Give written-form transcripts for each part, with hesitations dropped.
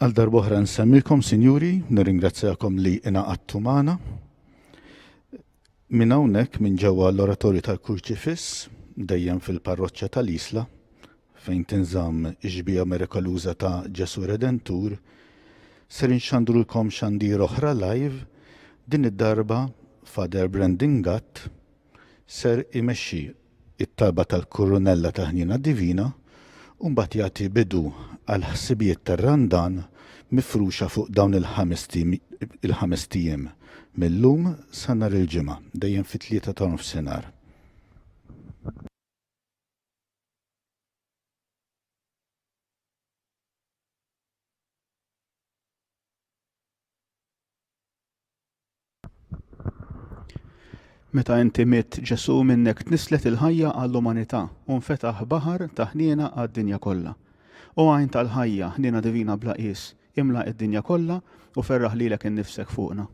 Għal darb'oħra nsemmilkom, sinjuri, nirringrazzjakom li ingħaqadtu magħna. Minn hawnhekk minn ġewwa l-Oratorju tal-Kurċifiss, dejjem fil-parroċċa tal-Isla, fejn tinżamm ix-xbieha mirikoluża ta' Ġesù Redentur, ser inxandrulkom xandir oħra live, din id-darba Father Brandon Gatt ser imexxi it-talba tal-Kurunella tal-Ħniena Divina u mbagħad jagħti bidu għall-ħsibijiet tar-Randan mifruxa fuq dawn il-ħamest ijiem, mil-lum sa nhar il-Ġimgħa, dejjem fit-tlieta ta' nofsinhar. Meta inti mitt, Ġesù, minnek tnisslet il-ħajja għall-umanità u nfetaħ baħar ta' ħniena għad-dinja kollha. O għajn tal-ħajja, ħniena divina bla qies, imla id-dinja kollha u ferraħ lilek innifsek fuqna.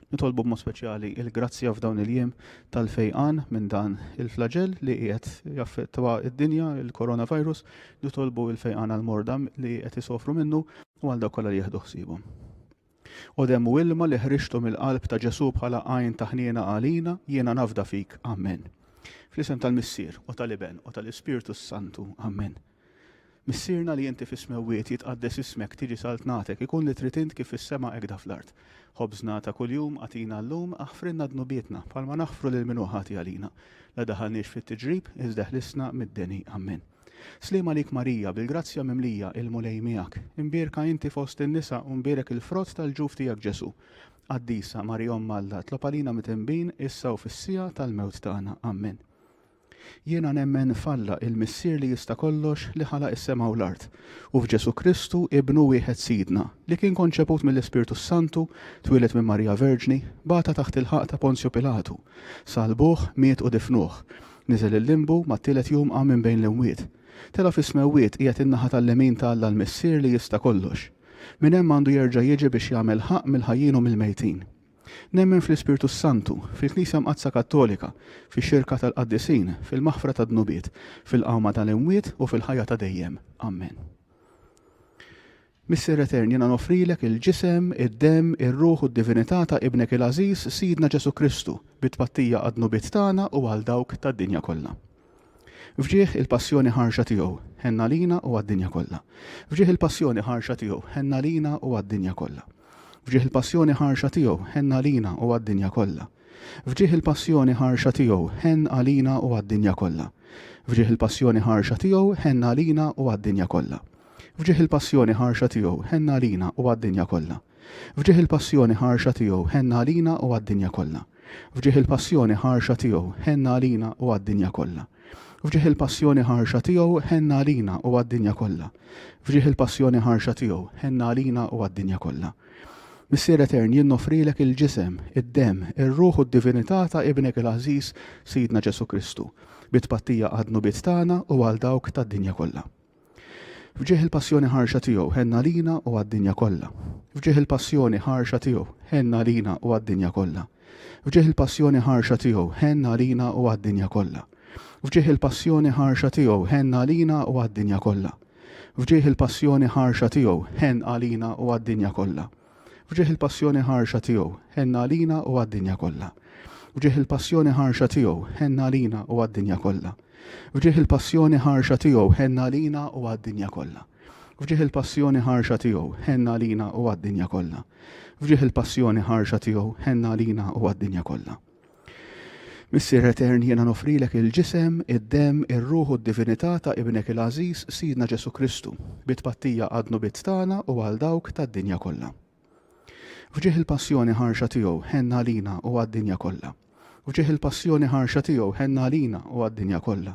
Nitolbu b'mod speċjali il-grazzja f'dawn il-jiem tal-fejqan minn dan il-flaġell li qiegħed jaffettwa id-dinja, il-coronavirus, nitolbu il-fejqan għall-morda li qed isofru minnu u għal dawk kollha li jieħdu ħsiebhom. O demm u ilma li ħriġtu mill-qalb ta' Ġesù bħala għajn ta' ħniena għalina, jiena nafda fik. Ammen. Fl-isem tal-Missier, u tal-Iben, u tal-Ispirtu s-Santu. Ammen. Missierna li inti fis-smewwiet, jitqaddes ismek, tiġi saltnatek, ikun li trid int kif fis-sema hekk da fl-art. Ħobżna ta' kuljum agħtina llum, aħfrilna dnubietna, bħalma naħfru lil min hu ħati għalina. La daħalniex fit-tiġrib, iżda ħlisna mid-deni. Ammen. Sliem għalik Marija, bil-grazzja mimlija, il-Mulej miegħek. Imbierka inti fost in-nisa u mbierek il-frott tal-ġuf tiegħek Ġesù. Qaddisa, Marija Omm Alla, tlob għalina midinbin, issa u fis-siegħa tal-mewt tagħna. Ammen. Jiena nemmen f'Alla, il-Missier li jista' kollox, li ħalaq is-sema u l-art, u f'Ġesù Kristu, Ibnu wieħed Sidna, li kien konċeput mill-Ispirtu s-Santu, twieled minn Marija Verġni, bata taħt il-ħaqq ta' Ponzju Pilatu, salbuh, miet u difnuh, Niżel il-limbu, mat-tielet jum qam minn bejn l-imwiet. Tela' fis-smewwiet, qiegħed in-naħa tal-lemin ta' Alla l-Missier li jista' kollox. Minn hemm għandu jerġa' jiġi biex jagħmel ħaqq mill-ħajjin u mill-mejtin. Nemmen fl-Ispirtu s-Santu, fil-Knisja Mqaddsa Kattolika, fix-xirka tal-qaddisin, fil-maħfra tad-dnubiet, fil-qawma tal-imwiet u fil-ħajja ta' dejjem. Ammen. Missier Etern, jiena noffrilek il-ġisem, id-demm, ir-ruħ u d-divinità ta' Ibnek il-għażiż, Sidna Ġesù Kristu, bi tpattija għad-dnubiet tagħna u għal dawk tad-dinja kollha. F'ġieħ il-passjoni ħarxa tiegħu, ħenn għalina u għad-dinja kollha. F'ġieħ il-passjoni ħarxa tiegħu, ħenn għalina u għad-dinja kollha. F'ġieħ il-passjoni ħarxa tiegħu, ħenn għalina u għad-dinja kollha. F'ġieħ il-passjoni ħarxa tiegħu, ħenn għalina u għad-dinja kollha. F'ġieħ il-passjoni ħarxa tiegħu, ħenn għalina u għad-dinja kollha. F'ġieħ il-passjoni ħarxa tiegħu, ħenn għalina u għad-dinja kollha. F'ġieħ il-passjoni ħarxa tiegħu, ħenn għalina u għad-dinja kollha. F'ġieħ il-passjoni ħarxa tiegħu, ħenn għalina u għad-dinja kollha. F'ġieħ il-passjoni ħarxa tiegħu, ħenn għalina u għad-dinja kollha. F'ġieħ il-passjoni ħarxa tiegħu, ħenn għalina u għad-dinja kollha. Missier Etern, jien noffrilek il-ġisem, id-demm, ir-ruħ u d-divinità ta' Ibnek il-għażiż, Sidna Ġesù Kristu, bi tpattija għad-dnubiet tagħna u għal dawk tad-dinja kollha. F'ġieħ il-passjoni ħarxa tiegħu, ħenn għalina u għad-dinja kollha. F'ġieħ il-passjoni ħarxa tiegħu, ħenn għalina u għad-dinja kollha. F'ġieħ il-passjoni ħarxa tiegħu, ħenn għalina u għad-dinja kollha. F'ġieħ il-passjoni ħarxa tiegħu, ħenn għalina u għad-dinja kollha. F'ġieħ il-passjoni ħarxa tiegħu, ħenn għalina u għad-dinja kollha. F'ġieħ il-passjoni ħarxa tiegħu, ħenn għalina u għad-dinja kollha. F'ġieħ il-passjoni ħarxa tiegħu, ħenn għalina u għad-dinja kollha. F'ġieħ il-passjoni ħarxa tiegħu, ħenn għalina u għad-dinja kollha. F'ġieħ il-passjoni ħarxa tiegħu, ħenn għalina u għad-dinja kollha. F'ġieħ il-passjoni ħarxa tiegħu, ħenn għalina u għad-dinja kollha. Missier Etern, jiena noffrilek il-ġisem, id-demm, ir-ruħ u d-divinità ta' Ibnek il-għażiż, Sidna Ġesù Kristu, bi tpattija għad-dnubiet tagħna u għal dawk tad-dinja kollha. F'ġieħ il-passjoni ħarxa tiegħu, ħenn għalina u għad-dinja kollha. F'ġieħ il-passjoni ħarxa tiegħu, ħenn għalina u għad-dinja kollha.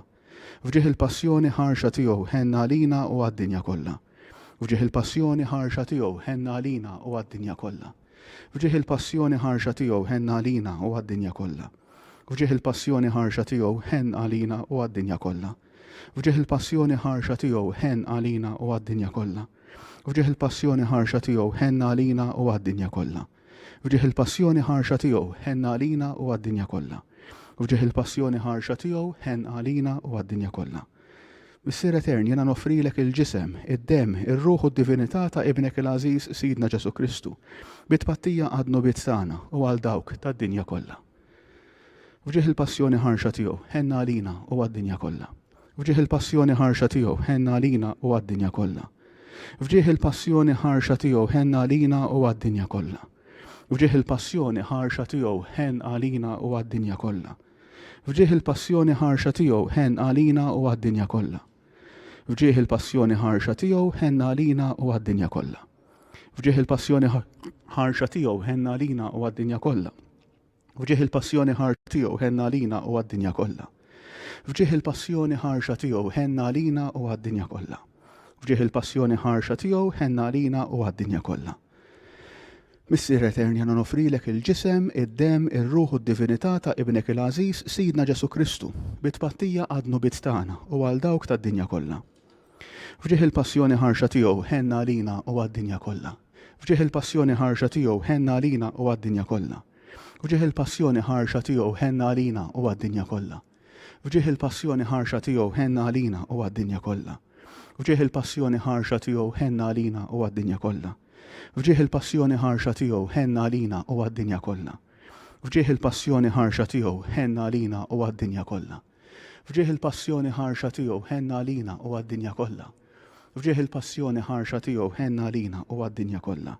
F'ġieħ il-passjoni ħarxa tiegħu, ħenn għalina u għad-dinja kollha. F'ġieħ il-passjoni ħarxa tiegħu, ħenn għalina u għad-dinja kollha. F'ġieħ il-passjoni ħarxa tiegħu, ħenn għalina u għad-dinja kollha. F'ġieħ il-passjoni ħarxa tiegħu, ħenn għalina u għad-dinja kollha. F'ġieħ il-passjoni ħarxa tiegħu, ħenn għalina u għad-dinja kollha. F'ġieħ il-passjoni ħarxa tiegħu, ħenn għalina u għad-dinja kollha. F'ġieħ il-passjoni ħarxa tiegħu, ħenn għalina u għad-dinja kollha. F'ġieħ il-passjoni ħarxa tiegħu, ħenn għalina u għad-dinja kollha. Missier Etern, jiena noffrilek il-ġisem, id-demm, ir-ruħ u d-divinità ta' Ibnek il-għażiż Sidna Ġesù Kristu, bi tpattija għad-dnubiet tagħna u għal dawk tad-dinja kollha. F'ġieħ il-passjoni ħarxa tiegħu, ħenn għalina u għad-dinja kollha. F'ġieħ il-passjoni ħarxa tiegħu, ħenn għalina u għad-dinja kollha. F'ġieħ il-passjoni ħarxa tiegħu, ħenn għalina u għad-dinja kollha. F'ġieħ il-passjoni ħarxa tiegħu, ħenn għalina u għad-dinja kollha. F'ġieħ il-passjoni ħarxa tiegħu, ħenn għalina u għad-dinja kollha. F'ġieħ il-passjoni ħarxa tiegħu, ħenn għalina u għad-dinja kollha. F'ġieħ il-passjoni ħarxa tiegħu, ħenn għalina u għad-dinja kollha. F'ġieħ il-passjoni ħarxa tiegħu, ħenn għalina u għad-dinja kollha. F'ġieħ il-passjoni ħarxa tiegħu, ħenn għalina u għad-dinja kollha. F'ġieħ il-passjoni ħarxa tiegħu, ħenn għalina u għad-dinja kollha. Missier Etern, jiena noffrilek il-ġisem, id-demm, ir-ruħ u d-divinità ta' Ibnek il-għażiż, Sidna Ġesù Kristu, bi tpattija għad-dnubiet tagħna u għal dawk tad-dinja kollha. F'ġieħ il-passjoni ħarxa tiegħu, ħenn għalina u għad-dinja kollha. F'ġieħ il-passjoni ħarxa tiegħu, ħenn għalina u għad-dinja kollha. F'ġieħ il-passjoni ħarxa tiegħu, ħenn għalina u għad-dinja kollha. F'ġieħ il-passjoni ħarxa tiegħu, ħenn għalina u għad-dinja kollha. F'ġieħ il-passjoni ħarxa tiegħu, ħenn għalina u għad-dinja kollha. F'ġieħ il-passjoni ħarxa tiegħu, ħenn għalina u għad-dinja kollha. F'ġieħ il-passjoni ħarxa tiegħu, ħenn għalina u għad-dinja kollha. F'ġieħ il-passjoni ħarxa tiegħu, ħenn għalina u għad-dinja kollha. F'ġieħ il-passjoni ħarxa tiegħu, ħenn għalina u għad-dinja kollha.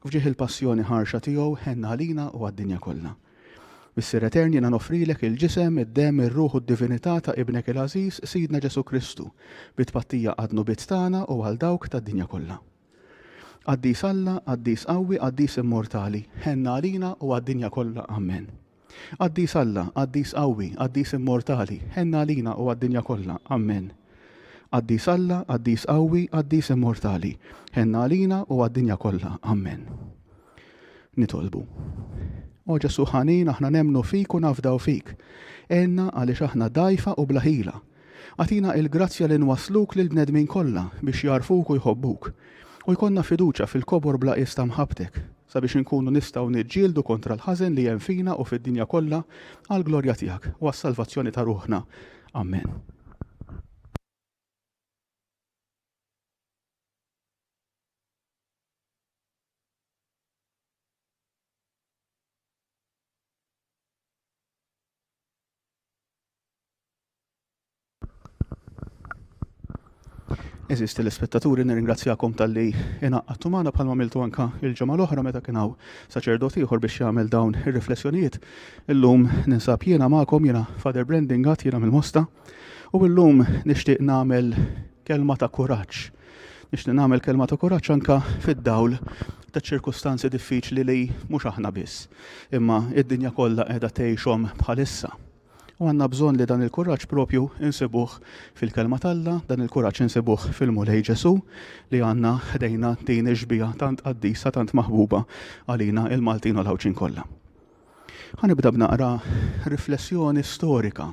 F'ġieħ il-passjoni ħarxa tiegħu, ħenn għalina u għad-dinja kollha. Missier Etern, jiena noffrilek il-ġisem, id-demm, ir-ruħ u d-divinità ta' Ibnek il-għażiż, Sidna Ġesù Kristu, bi tpattija għad-dnubiet tagħna u għal dawk tad-dinja kollha. Qaddis Alla, qaddis qawwi, qaddis immortali, ħenn għalina u għad-dinja kollha. Ammen. Qaddis Alla, qaddis qawwi, qaddis immortali, ħenn għalina u għad-dinja kollha. Ammen. Qaddis Alla, qaddis qawwi, qaddis immortali, ħenn għalina u għad-dinja kollha. Ammen. Nitolbu. O Ġesù ħanin, aħna nemmnu fik u nafdaw fik. Għinna għaliex aħna dgħajfa u bla ħila. Agħtina il-grazzja li nwassluk lill-bnedmin kollha biex jagħrfuk u jħobbuk. U jkollna fiduċja fil-kobor bla qies ta' mħabbtek, sabiex inkunu nistgħu niġġieldu kontra l-ħażen li hemm fina u fid-dinja kollha għall-glorja tiegħek u għas-salvazzjoni ta' ruħna. Ammen. Eżis telespettaturi, nirringrazzjakom tal-li inaqqattu magħna bħalma għamiltu anka il-ġimgħa l-oħra meta kien hawn saċerdot ieħor biex jagħmel dawn ir-riflessjonijiet. Illum ninsab jiena magħkom jiena Father Brandon Gatt jiena mill-Mosta u illum nixtieq nagħmel kelma ta' kuraġġ Nixtieq nagħmel kelma ta' kuraġġ anka fid-dawl ta' ċirkustanzi diffiċli li mhux aħna biss, imma id-dinja kollha qiegħda tgħixhom bħalissa. U għandna bżonn li dan il-kuraġġ propju insibuh fil-kelma t'Alla, dan il-kuraġġ insibuh fil-Mulej Ġesù li għandna ħdejna din ix-xbieha tant qaddisa, tant maħbuba għalina il-Maltin u l-Għawdxin kollha. Ħa nibda b'naqra riflessjoni storika,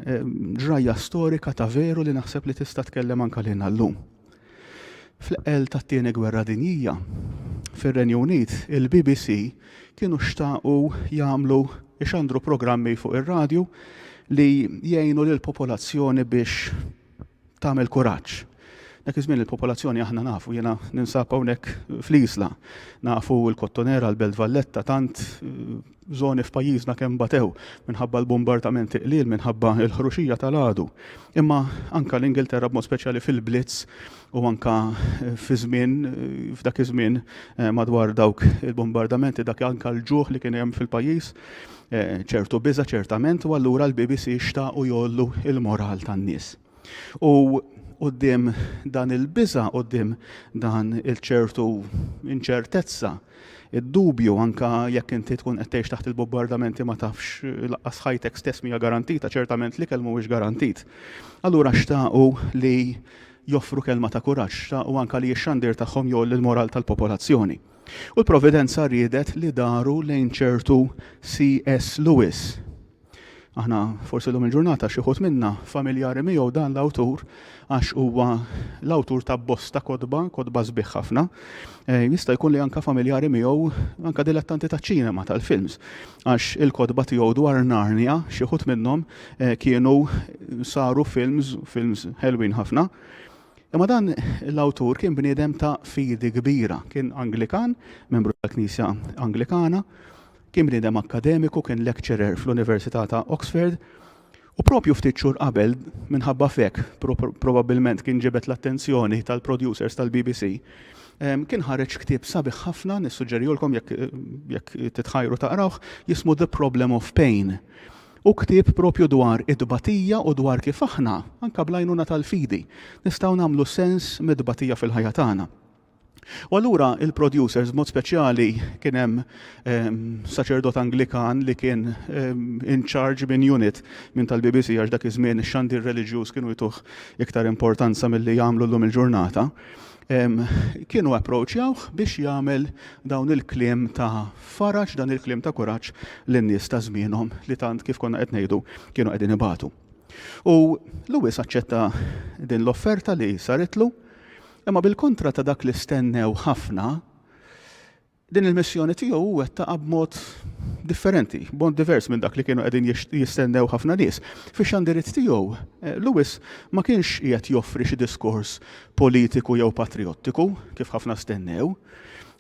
ġrajja storika ta' veru li naħseb li tista' tkellem anka lilna llum. Fl-eqqel tat-Tieni Gwerra Dinjija, fir-Renju Unit, il-BBC kienu xtaqu jagħmlu ixandru programmi fuq ir-radju li jgħinu lill-popolazzjoni biex tagħmel kuraġġ. Dak iż-żmien il-popolazzjoni aħna nafu, jiena ninsab hawnhekk fl-Isla, nafu l-Kottonera, l-Belt Valletta, tant eh, żoni f'pajjiżna kemm batew minħabba l-bombardamenti qliel, minħabba l-ħruxija tal-għadu. Imma anka l-Ingilterra b'mod speċjali fil-Blitz u anka eh, fi żmien eh, f'dak iż-żmien madwar dawk il-bombardamenti dak anka l-ġuħ li kien hemm fil-pajjiż ċertu biża ċertament u allura l-BBC xtaqu jollu il-moral tan-nies. U quddiem dan il-biża, quddiem dan il-ċertu inċertezza, id-dubju anka jekk inti tkun qed tgħix taħt il-bombardamenti ma tafx laqqas ħajtek stess mija garantita, ċertament l-ikel mhuwiex garantit. Allura xtaqu li joffru kelma ta' kuraġġ, xtaqu anka li x-xandir tagħhom jgħolli l-moral tal-popolazzjoni. U l-Providenza riedet li daru lejn ċertu C.S. Lewis. Aħna forsi llum il-ġurnata xi wħud minna familjari miegħu dan l-awtur għax huwa l-awtur ta' bosta kotba, kotba sbieħ ħafna. Eh, jista' jkun li anka familjari miegħu anka dilettanti ta' ċinema tal-films għax il-kotba tiegħu dwar Narnia xi wħud minnhom eh, kienu saru films, films ħelwin ħafna. Imma dan l-awtur kien bniedem ta' fidi kbira, kien Anglikan, membru tal-Knisja Anglikana, kien bniedem akkademiku, kien lecturer fl-Università ta' Oxford, u propju ftit xhur qabel, minħabba f'hekk, probabbilment kien ġibed l-attenzjoni tal-producers tal-BBC, kien ħareġ ktieb sabiħ ħafna, nissuġġerijulkom jekk jekk titħajru taqrawh, jismu The Problem of Pain. Hu ktieb propju dwar it-tbatija u dwar kif aħna, anke bl-għajnuna tal-fidi, nistgħu nagħmlu sens mit-tbatija fil-ħajja tagħna. U allura il-producers b'mod speċjali kien hemm ehm, saċerdot Anglikan li kien ehm, in charge minn unit minn tal-BBC għax dak iż-żmien ix-xandir reliġjuż kienu jtuh iktar importanza milli jagħmlu llum il-ġurnata. Kienu approachjawh biex jagħmel dawn il-kliem ta' faraġ, dan il-kliem ta' kuraġġ lin-nies ta' żmienhom li tant kif konna qed ngħidu kienu qegħdin ibatu. U Lewis aċċetta din l-offerta li saritlu, imma bil-kontra ta' dak li stennew ħafna, Din il-missjoni tiegħu hu wettaqha b'mod differenti, b'mod divers minn dak li kienu qegħdin jistennew ħafna nies. Fix-xandiriet tiegħu, eh, Lewis ma kienx qiegħed joffri xi diskors politiku jew patrijottiku, kif ħafna stennew.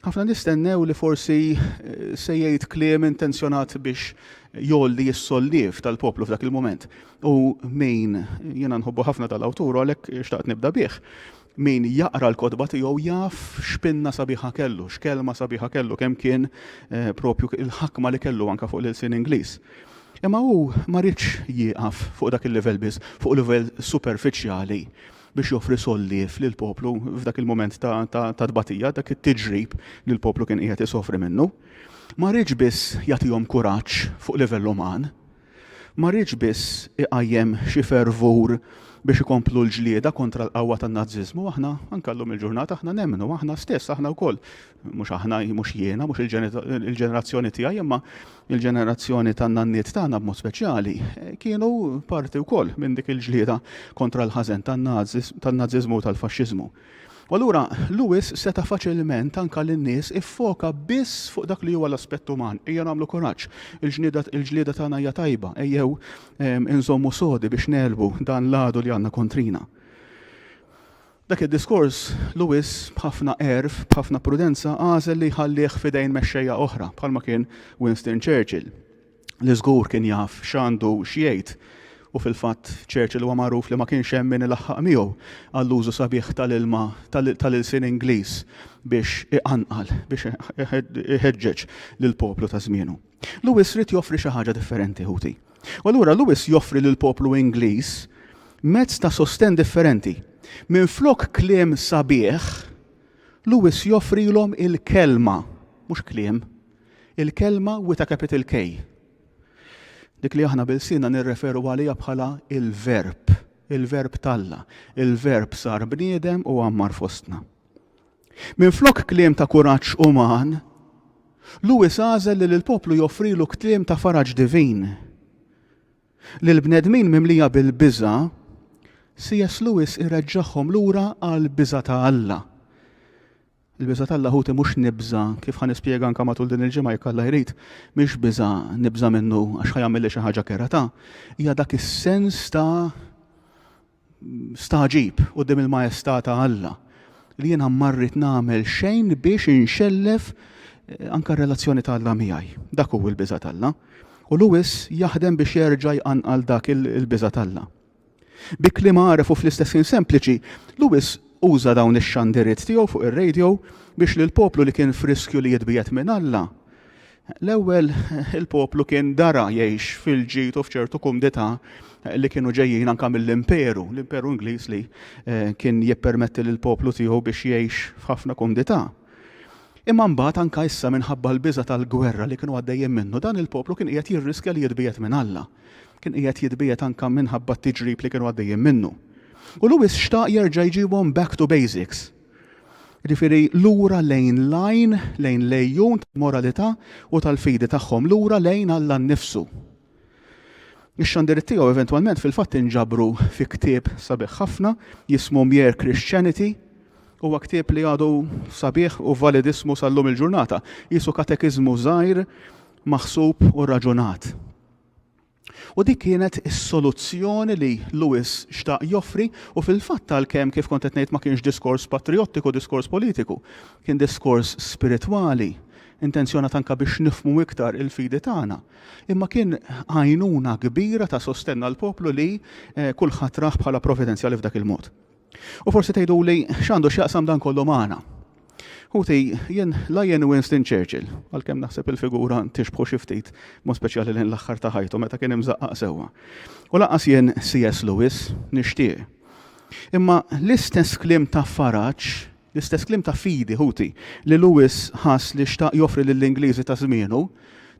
Ħafna nies stennew li forsi eh, se jgħid kliem intenzjonat biex jgħolli s-solliev tal-poplu f'dak il-mument. U min jiena nħobbu ħafna tal-awtur u għalhekk xtaqt nibda bih. Min jaqra l-kotba tiegħu jaf x'pinna sabiħa kellu, x'kelma sabiħa kellu, kemm kien eh, propju il-ħakma li kellu anka fuq l-ilsien Ingliż. Imma hu ma riedx jieqaf fuq dak il-livell biss, fuq livell superfiċjali biex joffri solliev lill-poplu f'dak il-mument ta', ta, ta tbatija, dak it-tiġrib li l-poplu kien qiegħed isofri minnu. Ma riedx biss jagħtihom kuraġġ fuq livell uman, Ma riedx biss iqajjem xi fervur biex ikomplu l-ġlieda kontra l-qawwa tan-Naziżmu, aħna anke llum il-ġurnata aħna nemmnu, aħna stess, aħna wkoll, mhux aħna, mhux jiena, mhux il-ġenerazzjoni tiegħi, imma il-ġenerazzjoni tan-nanniet tagħna b'mod speċjali, kienu parti wkoll minn dik il-ġlieda kontra l-ħażen tan-Naziżmu u tal-Faxxiżmu. U allura Lewis seta' faċilment anka lin-nies iffoka biss fuq dak li huwa l-aspett uman. Ejja nagħmlu kuraġġ, il-ġlieda tagħna hija tajba, ejjew ehm, inżommu sodi biex negħlbu dan l-għadu li għandna kontrina. Dak id-diskors Lewis b'ħafna għerf, b'ħafna prudenza għażel li jħallih f'idejn mexxejja oħra bħalma kien Winston Churchill. li żgur kien jaf x'għandu x'jgħid u fil-fatt Churchill huwa magħruf li ma kienx hemm min ilaħħaq miegħu għall-użu sabiħ tal-ilma tal-ilsien Ingliż biex iqanqal, biex iħeġġeġ lill-poplu ta' żmienu. Lewis ried joffri xi ħaġa differenti, ħuti. U allura Lewis joffri lill-poplu Ingliż mezz ta' sostenn differenti. Minflok kliem sabiħ, Lewis joffrilhom il-kelma, mhux kliem, Il-kelma with a capital K. Dik li aħna b'ilsienna nirreferu għaliha bħala il-Verb, il-Verb t'Alla. Il-Verb sar bniedem u għammar fostna. Minflok kliem ta' kuraġġ uman, Lewis għażel li lill-poplu joffrilu kliem ta' faraġ divin. Lill-bnedmin mimlija bil-biża', C.S. Lewis ireġġagħhom lura għall-biża' ta' Alla. Il-biża' t'Alla ħuti mhux nibża', kif ħa nispjega anke matul din il-ġimgħa jekk Alla jrid, mhix biża' nibża' minnu għax ħa jagħmilli xi ħaġa kerha ta', hija dak is-sens ta' stagħġib quddiem il-maestà ta' Alla li jiena ma rrid nagħmel xejn biex inxellef eh, anke r-relazzjoni ta' Alla miegħi. Dak hu l-biża' t'Alla. U Lewis jaħdem biex jerġa' jqanqal dak il-biża' t'Alla. Bi kliem għaref u fl-istess ħin sempliċi, Lewis uża dawn ix-xandiriet tiegħu fuq ir-radio biex lill-poplu li kien f'riskju li jitbiegħed minn Alla. L-ewwel il-poplu kien dara jgħix fil-ġid u f'ċertu kumdità li kienu ġejjin anka mill-imperu, l-imperu Ingliż li eh, kien jippermetti lill-poplu tiegħu biex jgħix f'ħafna kumdità. Imma mbagħad anka issa minħabba l-biża' tal-gwerra li kienu għaddejjin minnu, dan il-poplu kien qiegħed jirriskja li jitbiegħed minn Alla. Kien qiegħed jitbiegħed anka minħabba t-tiġrib li kienu għaddejjin minnu. U Lewis xtaq jerġa' jġibhom back to basics. Jiġifieri lura lejn l-għajn, lejn l-għejjun tal-moralità u tal-fidi tagħhom, lura lejn Alla nnifsu. Ix-xandiriet tiegħu eventwalment fil-fatt inġabru fi ktieb sabiħ ħafna jismu Mere Christianity. Huwa ktieb li għadu sabiħ u validissmu sal-lum il-ġurnata, qisu katekiżmu żgħir maħsub u raġunat. U dik kienet is-soluzzjoni li Lewis xtaq joffri u fil-fatt għalkemm kif kont qed ngħid ma kienx diskors patrijottiku, diskors politiku, kien diskors spiritwali, intenzjonat anke biex nifhmu iktar il-fidi tagħna. Imma kien għajnuna kbira ta' sostenn għall-poplu li eh, kulħadd rah bħala providenzjali f'dak il-mod. U forsi tgħiduli x'għandu x'jaqsam dan kollu magħna. Ħuti, jien la jien Winston Churchill, għalkemm naħseb il-figura tixbħu xi ftit, mod speċjali lejn l-aħħar ta' ħajtu meta kien imżaqqaq sewwa. U lanqas jien C.S. Lewis, nixtieq. Imma l-istess kliem ta' faraġ, l-istess kliem ta' fidi, ħuti, li Lewis ħass li xtaq joffri lill-Ingliżi ta' żmienu,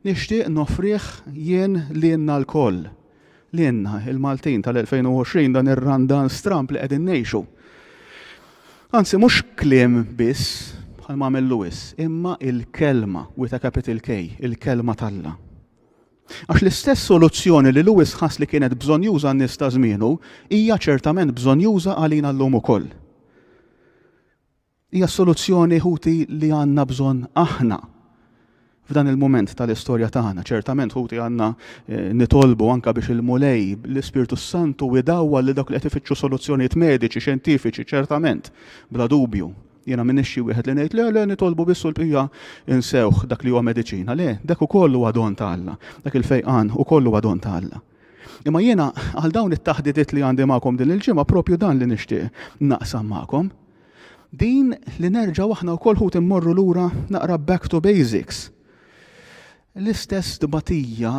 nixtieq noffrih jien lilna lkoll. Lilna, il-Maltin tal-2020, dan ir-Randan stramb li qegħdin ngħixu. Anzi, mhux kliem biss, bħalma għamel Lewis, imma il-Kelma, with a capital K, il-Kelma t'Alla. Għax l-istess soluzzjoni li Lewis ħass li kienet bżonnjuża għan-nies ta' żmienu, hija ċertament bżonnjuża għalina llum ukoll. Hija s-soluzzjoni, ħuti, li għandna bżonn aħna f'dan il-mument tal-istorja tagħna. Ċertament, ħuti, għandna eh, nitolbu anka biex il-Mulej, l-Ispirtu Santu idawwal li dawk li qed ifittxu soluzzjonijiet mediċi, xjentifiċi, ċertament, bla dubju. Jiena m'iniex xi wieħed li ngħid le le nitolbu biss u l-bqija insewh dak li huwa mediċina. Le, dak ukoll huwa don ta' Alla. Dak il-fejqan ukoll huwa don ta' Alla. Imma jiena għal dawn it-taħdidiet li għandi magħkom din il-ġimgħa propju dan li nixtieq naqsam magħkom. Din li nerġgħu aħna wkoll ħut immorru lura naqra back to basics. L-istess tbatija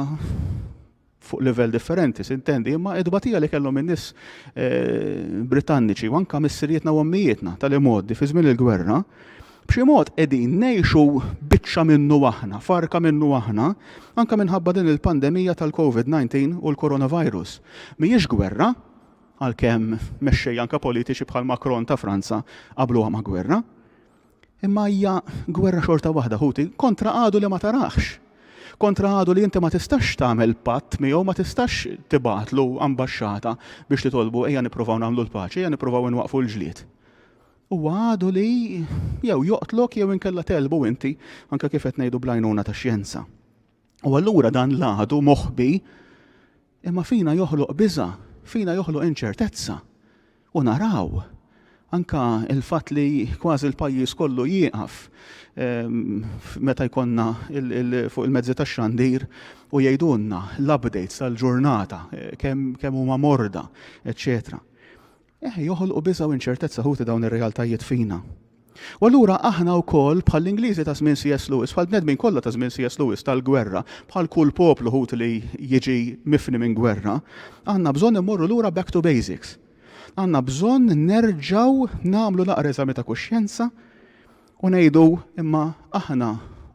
fuq livell differenti, sintendi, imma id-tbatija li kellhom in-nies eh, Britanniċi u anka missirietna u ommijietna tal-imgħoddi fi żmien il-gwerra, b'xi mod qegħdin ngħixu biċċa minnu aħna, farka minnu aħna, anka minħabba din il-pandemija tal-COVID-19 u l-coronavirus. Mhijiex gwerra, għalkemm mexxejja anke politiċi bħal Macron ta' Franza qabluha ma' gwerra. Imma hija gwerra xorta waħda ħuti kontra għadu li ma tarax. Kontra għadu li inti ma tistax tagħmel patt miegħu, ma tistax tibgħatlu ambaxxata biex titolbu ejja nippruvaw nagħmlu l-paċi, ejja nippruvaw inwaqqfu l-ġlied. Huwa għadu li jew joqtlok jew inkella telbu inti anke kif qed ngħidu bl-għajnuna tax-xjenza. U allura dan l-għadu moħbi Imma fina joħloq biża', fina joħloq inċertezza. U naraw anka il-fatt li kważi l-pajjiż kollu jieqaf ehm, meta jkollna fuq il-mezzi tax-xandir u jgħidulna l-updates tal-ġurnata, eh, kemm huma morda, eċċetera. Eh, joħolqu biża' u inċertezza ħuti dawn ir-realtajiet fina. U allura aħna wkoll bħall-Ingliżi ta' żmien C.S. Lewis, bħal bnedmin kollha ta' żmien C.S. Lewis tal-gwerra, bħal kull poplu ħuti li jiġi mifni minn gwerra, għandna bżonn immorru lura back to basics. Għandna bżonn nerġgħu nagħmlu naqra eżami ta' kuxjenza U ngħidu, imma aħna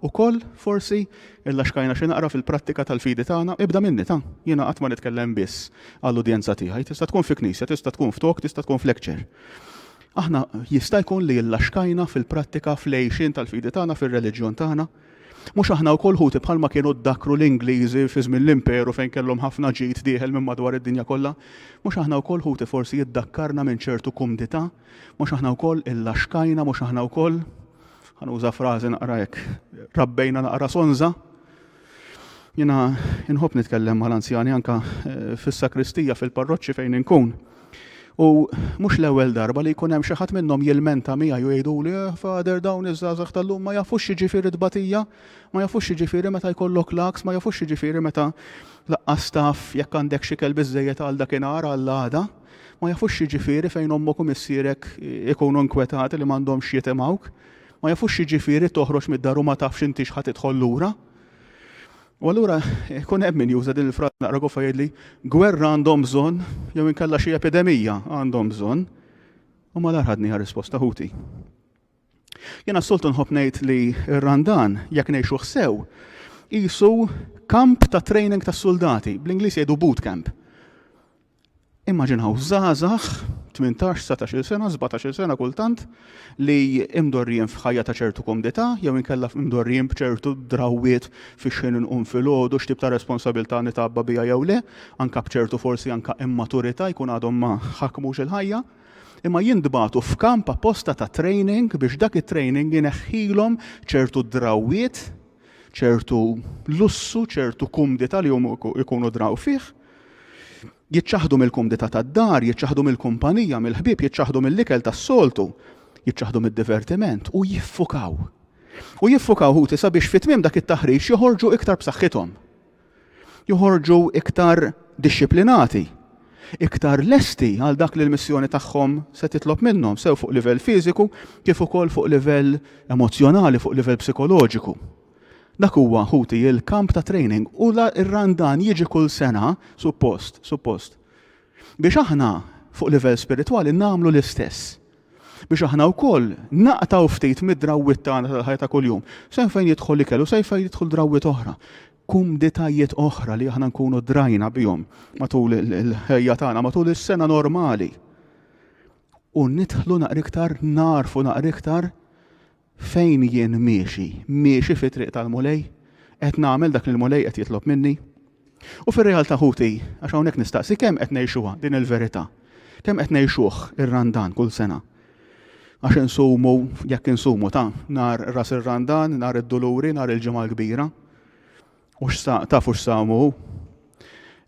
wkoll forsi illaxkajna xi naqra fil-prattika tal-fidi tagħna, ibda minni ta, jiena qatt ma nitkellem biss għall-udjenza tiegħi, tista' tkun fi knisja, tista' tkun f'talk, tista' tkun f'lecture. Aħna jista' jkun li illaxkajna fil-prattika fl-għixien tal-fidi tagħna, fir-reliġjon tagħna. Mhux aħna wkoll ħuti bħalma kienu ddakru l-Ingliżi fi żmien l-Imperu fejn kellhom ħafna ġid dieħel minn madwar id-dinja kollha? Mhux aħna wkoll ħuti forsi iddakkarna minn ċertu kumdità? Mhux aħna wkoll illaxkajna, mhux aħna wkoll, ħa nuża frażi naqra hekk, rabbejna naqra sonża. Jiena inħobb nitkellem mal-anzjani anka eh, fis-sakristija fil-parroċċi fejn inkun. U mhux l-ewwel darba li jkun hemm xi ħadd minnhom jilmenta miegħi u jgħiduli, eh, Father, dawn iż-żgħażagħ tal-lum ma jafux x'jiġifieri tbatija, ma jafux x'jiġifieri meta jkollok l-għaks, ma jafux x'jiġifieri meta laqqas taf jekk għandek xi ikel biżżejjed għal dakinhar għal għada. Ma jafux x'jiġifieri fejn ommok u missierek ikunu inkwetati li m'għandhomx x'jitimgħuk. Ma jafux x'jiġifieri toħroġ mid-dar u ma tafx intix ħa tidħol lura. U allura ikun hemm min juża din il-frażi naqra goffa jgħidli gwerra għandhom bżonn jew inkella xi epidemija għandhom bżonn. U malar ħadniha risposta ħuti. Jiena s-soltu nħobb ngħid li r-Randan, jekk ngħixuh sew, qisu kamp ta' training tas-suldati, bl-Ingliż jgħidu boot camp. Immaġinaw żgħażagħ, 18, 19-il sena, 17-il sena kultant, li imdorrijin f'ħajja ta' ċertu kumdità, jew inkella imdorrijin b'ċertu drawwiet fi xħin inqum filgħodu, x'tip ta' responsabilità nitgħabba biha jew le, anka b'ċertu forsi anka immaturità jkun għadhom ma ħakmux il-ħajja. Imma jintbagħtu f'kamp apposta ta' training biex dak it-training ineħħilhom ċertu drawwiet, ċertu lussu, ċertu kumdità li huma jkunu draw fih. Jiċċaħħdu mill-kumdità tad-dar, jiċċaħħdu mill-kumpanija, mill-ħbieb, jiċċaħħdu mill-ikel tas-soltu, jiċċaħħdu mid-divertiment u jiffukaw. U jiffukaw ħuti sabiex fi tmiem dak it-taħriġ joħorġu iktar b'saħħithom. Joħorġu iktar dixxiplinati, iktar lesti għal dak li l-missjoni tagħhom se titlob minnhom, sew fuq livell fiżiku kif ukoll fuq livell emozzjonali, fuq livell psikoloġiku. Dak huwa, ħuti, il-kamp ta' training u la r-Randan jiġi kull sena, suppost, suppost, biex aħna fuq livell spiritwali nagħmlu l-istess. Biex aħna wkoll naqtgħu ftit mid-drawwiet tagħna tal-ħajja ta' kuljum, sew fejn jidħol ikel u sew fejn jidħol drawwiet oħra, kumditajiet oħra li aħna nkunu drajna bihom matul il-ħajja tagħna, matul is-sena normali. U nidħlu naqra iktar, narfu naqra iktar Fejn jien miexi? Miexi fit-triq tal-Mulej? Qed nagħmel dak li l-Mulej qed jitlob minni? U fir-realtà ħuti, għax hawnhekk nistaqsi kemm qed ngħixuha din il-verità? Kemm qed ngħixuh ir-Randan kull sena? Għax insumu, jekk insumu ta' nhar ras ir-Randan, nhar id-Duluri, nhar il-Ġimgħa l-Kbira. U x'sa, tafu x'samu hu?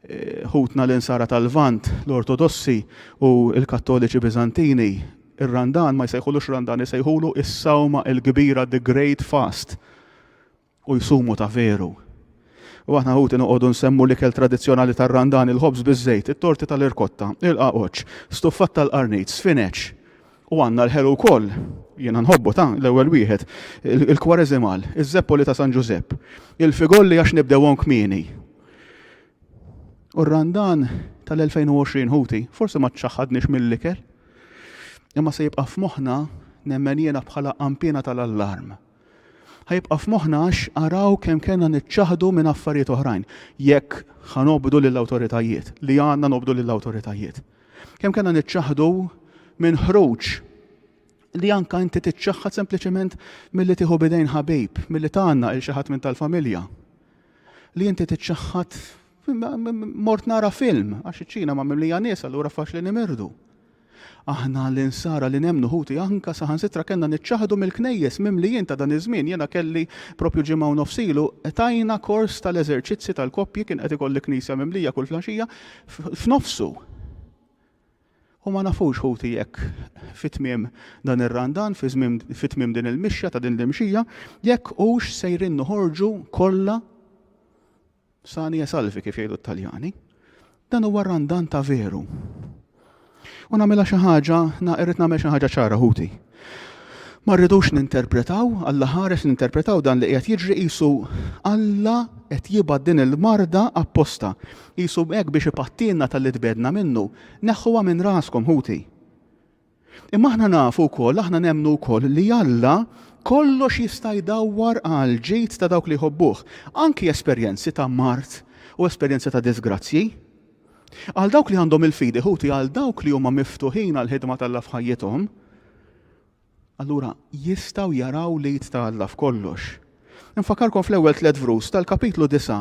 Eh, ħutna l-insara tal-Lvant, l-Ortodossi u l-Kattoliċi Biżantini, ir-Randan ma jsejħulux Randan, isejħulu is-sawma l-kbira, the Great Fast. U jsumu ta' veru. U aħna ħuti noqogħdu nsemmu l-ikel tradizzjonali tar-Randan, il-ħobż biż-żejt, it-torti tal-irkotta, il-qaqoċċ, stuffat tal-qarnit, sfineċ, U għandna l-ħelu wkoll, jiena nħobbu ta' l-ewwel wieħed, il-kwareżimal, iż-żeppoli ta' San Ġużepp, il-figolli għax nibdewhom kmieni. U r-Randan tal-2020 ħuti, forsi ma ċaħħadniex mill-ikel, imma se jibqa' f'moħħna nemmen jiena bħala qanpiena tal-allarm. Ħa jibqa' f'moħħna għax araw kemm kellna niċċaħħdu minn affarijiet oħrajn jekk ħa nobdu lill-awtoritajiet, li għandna nobdu lill-awtoritajiet. Kemm kellna niċċaħħdu minn ħruġ li anka inti tiċċaħħad sempliċement milli tieħu bidejn ħabib, milli tgħannaq il xi ħadd minn tal-familja. Li inti tiċċaħħad mort nara film, għax iċ-ċina ma mimlija nies, allura faċli nimirdu. Aħna l-insara li nemmnu ħuti anka saħansitra kellna niċċaħħdu mill-knejjes mimlijin ta' dan iż-żmien. Jiena kelli propju ġimgħa u nofs ilu tajna kors tal-eżerċizzi tal-koppji kien qed ikolli knisja mimlija kull flaxija f'nofsu. U ma nafux ħuti jekk fi tmiem dan ir-Randan, fi tmiem din il-mixja ta' din l-imxija, jekk hux sejrin noħorġu kollha Sani e salvi kif jgħidu t-Taljani. Dan huwa randan ta' veru. U nagħmilha xi ħaġa, na irrid nagħmel xi ħaġa ċara ħuti. Ma rridux ninterpretaw, Alla ħares ninterpretaw dan li qiegħed jiġri qisu Alla qed jibgħat din il-marda apposta. Qisu hekk biex ipattilna talli tbegħdna minnu. Neħħuha minn raskom ħuti. Imma aħna nafu wkoll, aħna nemmnu wkoll li Alla kollox jista' jdawwar għall-ġid ta' dawk li jħobbuh, anki esperjenzi ta' mard u esperjenzi ta' diżgrazzji. Għal dawk li għandhom il-fidi, ħuti, għal dawk li huma miftuħin għall-ħidma t'Alla f'ħajjithom, allura jistgħu jaraw l-id ta' Alla f'kollox. Infakkarkom fl-ewwel tlett vrus tal-kapitlu 9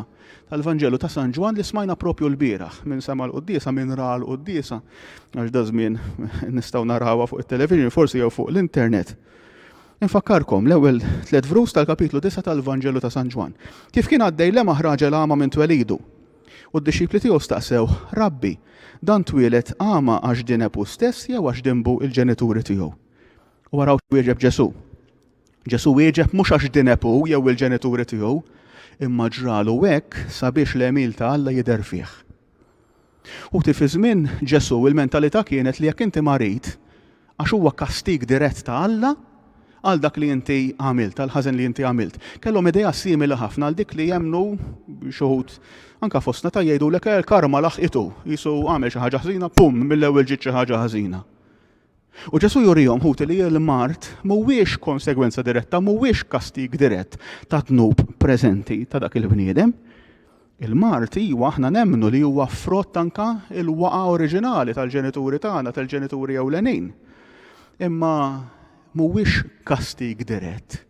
tal-Vanġelu ta' San Ġwann li smajna propju lbieraħ. Min sema' l-quddiesa, min ra l-quddiesa, għax da żmien nistgħu narawha fuq it-television forsi jew fuq l-internet. Infakkarkom l-ewwel tlett vrus tal-kapitlu 9 tal-Vanġelu ta' San Ġwann. Kif kien għaddej lemaħ raġel agħma minn twelidu. U d-dixxipli tiegħu staqsewh, Rabbi, dan twieled agħma għax dineb hu stess jew għax dinbu l-ġenituri tiegħu? U araw x'wieġeb Ġesù. Ġesù wieġeb mhux għax dineb hu jew il-ġenituri tiegħu, imma ġralu hekk sabiex l-għemil ta' Alla jidher fih. Ħuti, fi żmien Ġesù il-mentalità kienet li jekk inti marid, għax huwa kastig dirett ta' Alla għal dak li inti għamilt, għal ħażen li inti għamilt. Kellhom idea simili ħafna għal dik li jemmnu xi wħud anka fostna ta' jgħidulek eh, il-karma laħqitu, jisu għamel xi ħaġa ħażina, pum, mill-ewwel ġiet xi ħaġa ħażina. U Ġesù jurihom, ħuti, li l-mard mhuwiex konsegwenza diretta, mhuwiex kastig dirett ta' dnub preżenti ta' dak il-bniedem. Il-mard iwa aħna nemmnu li huwa frott anka il-waqa oriġinali tal-ġenituri tagħna, tal-ġenituri ewlenin. Imma mhuwiex kastig dirett.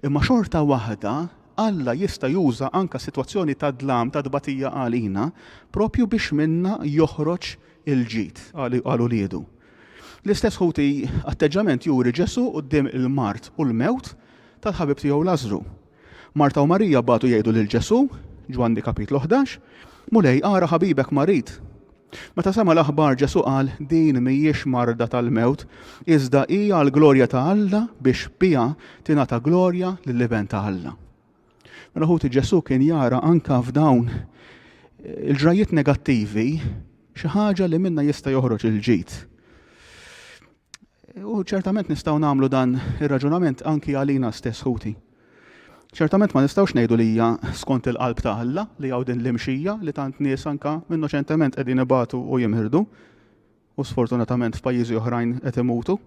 Imma xorta waħda Alla jista' juża anka sitwazzjoni ta' dlam, ta' tbatija għalina, propju biex minna joħroġ il-ġid għal uliedu. L-istess ħuti atteġġament juri Ġesù quddiem il-mard u l-mewt tal-ħabib tiegħu Lażru. Marta u Marija bagħtu jgħidu lil Ġesù, Ġwanni kapitlu 11, Mulej, ara ħabibek marid. Meta sema' l-aħbar Ġesù qal, Din mhijiex marda tal-mewt, iżda hi għall-glorja ta' Alla biex biha tingħata glorja lill-Iben ta' Alla. Mela ħuti Ġesù kien jara anka f'dawn il-ġrajjiet negattivi xi ħaġa li minna jista' joħroġ il-ġid. U ċertament nistgħu nagħmlu dan ir-raġunament anki għalina stess ħuti. Ċertament ma nistgħux ngħidu li hija skont il-qalb ta' Alla li hawn din l-imxija li tant nies anka innoċentement qegħdin ibatu u jimħirdu u sfortunatament f'pajjiżi oħrajn qed imutu.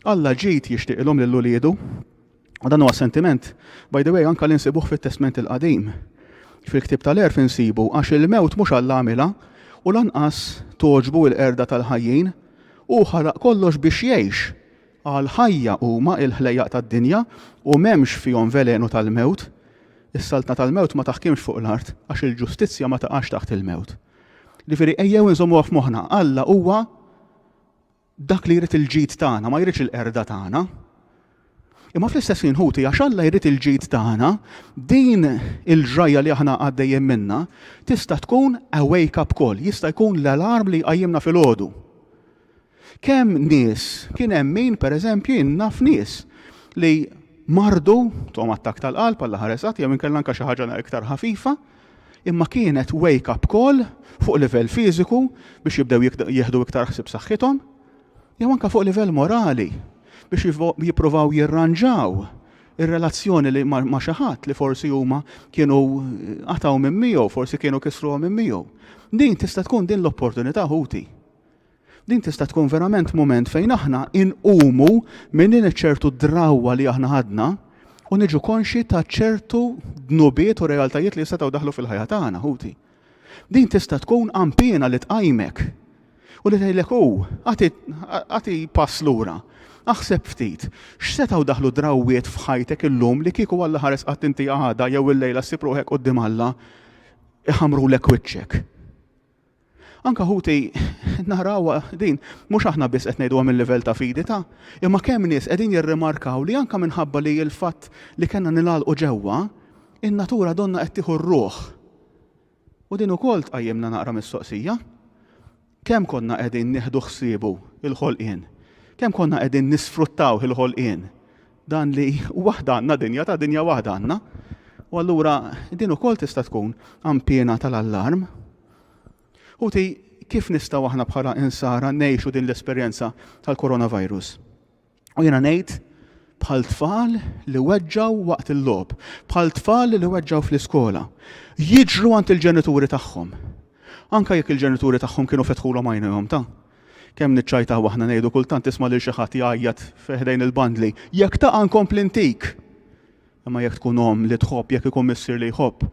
Alla ġid jixtieqilhom lil uliedu U dan huwa sentiment, by the way, anka li nsibuh fit-Testment il-Qadim. Fil-ktieb tal-Għerf insibu għax il-mewt mhux Alla għamilha u lanqas togħġbu l-qerda tal-ħajjin. Hu ħalaq kollox biex jgħix. Għall-ħajja huma l-ħlejjaq tad-dinja u m'hemmx fihom velenu tal-mewt. Is-saltna tal-mewt ma taħkimx fuq l-art għax il-ġustizzja ma taqax taħt il-mewt. Jiġifieri ejjew inżommuha f'moħħna, Alla huwa Dak li jrid il-ġid tagħna, ma jridx il-qerda tagħna. Imma fl-istess ħin ħuti, għax Alla jrid il-ġid tagħna, din il-ġrajja li aħna għaddejjin minna tista' tkun a wake-up call, jista' jkun l-alarm li jqajjimna filgħodu. Kemm nies, kien hemm min pereżempju jien naf nies li mardu, tuhom attakk tal-qalb Alla ħares qatt, jew inkella anke xi ħaġa iktar ħafifa, Imma kienet wake up call fuq livell fiżiku biex jibdew jieħdu iktar ħsieb saħħithom, jew anke fuq livell morali biex jippruvaw jirranġaw ir-relazzjoni li ma' xi ħadd li forsi huma kienu qatgħu minn miegħu, forsi kienu kisruha minn miegħu. Din tista' tkun din l-opportunità ħuti. Din tista' tkun verament mument fejn aħna inqumu minn din iċ-ċertu drawwa li aħna ħadna u niġu konxji ta' ċertu dnubiet u realtajiet li setgħu daħlu fil-ħajja tagħna, ħuti. Din tista' tkun qanpiena li tqajmek u li tgħidlek hu, agħti pass lura. Aħseb ftit, x'setgħu daħlu drawwiet f'ħajtek illum li kieku Alla ħares qatt inti għada jew illejla ssib ruħek quddiem Alla iħammrulek wiċċek. Anka ħuti narawha din, mhux aħna biss qed ngħiduha mil-livell ta' fidi ta' imma kemm nies qegħdin jirrimarkaw li anka minħabba li l-fatt li kellna ningħalqu ġewwa, in-natura donnha qed tieħu r-ruħ. U din ukoll tqajjimna naqra mistoqsija. Kemm konna qegħdin nieħdu ħsiebu il-ħolqien? Kemm konna qegħdin nisfruttaw il-ħolqien? Dan li waħda għandna dinja ta' dinja waħda għandna. U allura din ukoll tista' tkun qanpiena tal-allarm. Ħuti, kif nistgħu aħna bħala insara ngħixu din l-esperjenza tal-coronavirus? U jiena ngħid bħal tfal li weġġaw waqt il-logħob, bħal tfal li weġġaw fl-iskola, jiġru għand il-ġenituri tagħhom. Anka jekk il-ġenituri tagħhom kienu fetħulhom għajnejhom ta' kemm niċċajtaw aħna ngħidu kultant tisma' lil xi ħadd jgħajjat ħdejn il-bandli, jekk taqa' nkompli ntik. Imma jekk tkun omm li tħobb, jekk ikun missier li jħobb,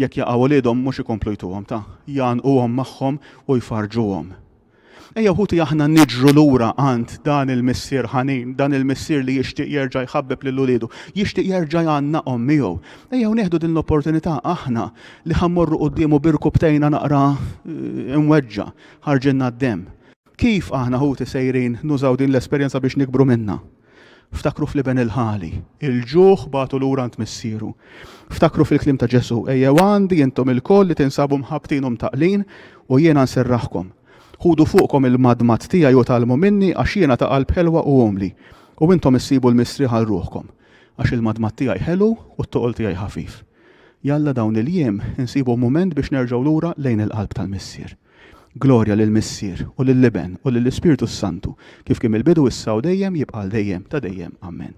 jekk jaqgħu uliedhom mhux ikomplu jtuhom ta', jgħannquhom magħhom u jfarrġuhom. Ejjew ħuti aħna niġru lura għand dan il-Missier ħanin, dan il-Missier li jixtieq jerġa' jħabbeb lil uliedu, jixtieq jerġa' jgħannaqhom miegħu. Ejjew nieħdu din l-opportunità aħna li ħa mmorru quddiemu b'irkubtejna naqra eh, imweġġa', ħarġilna d-demm. Kif aħna ħuti sejrin nużaw din l-esperjenza biex nikbru minnha? Ftakru fl-iben il-ħali, il-ġuħ bagħtu lura għand missieru. Ftakru fil-kliem ta' Ġesù, Ejjew għandi intom ilkoll li tinsabu mħabbtin u mtaqqlin, u jiena nserraħkom. Ħudu fuqkom il-madmad tiegħi u tgħallmu minni, għax jiena ta' qalb ħelwa u umli, u intom issibu l-mistrieħ għal ruħkom. Għax il-madmad tiegħi ħelu u t-toqol tiegħi ħafif. Jalla dawn il-jiem insibu mument biex nerġgħu lura lejn il-qalb tal-Missier. Glorja lill-Missier, u lill-Iben, u lill-Ispirtu s-Santu, kif kien mill-bidu, issa u dejjem, jibqa' għal dejjem ta' dejjem. Ammen.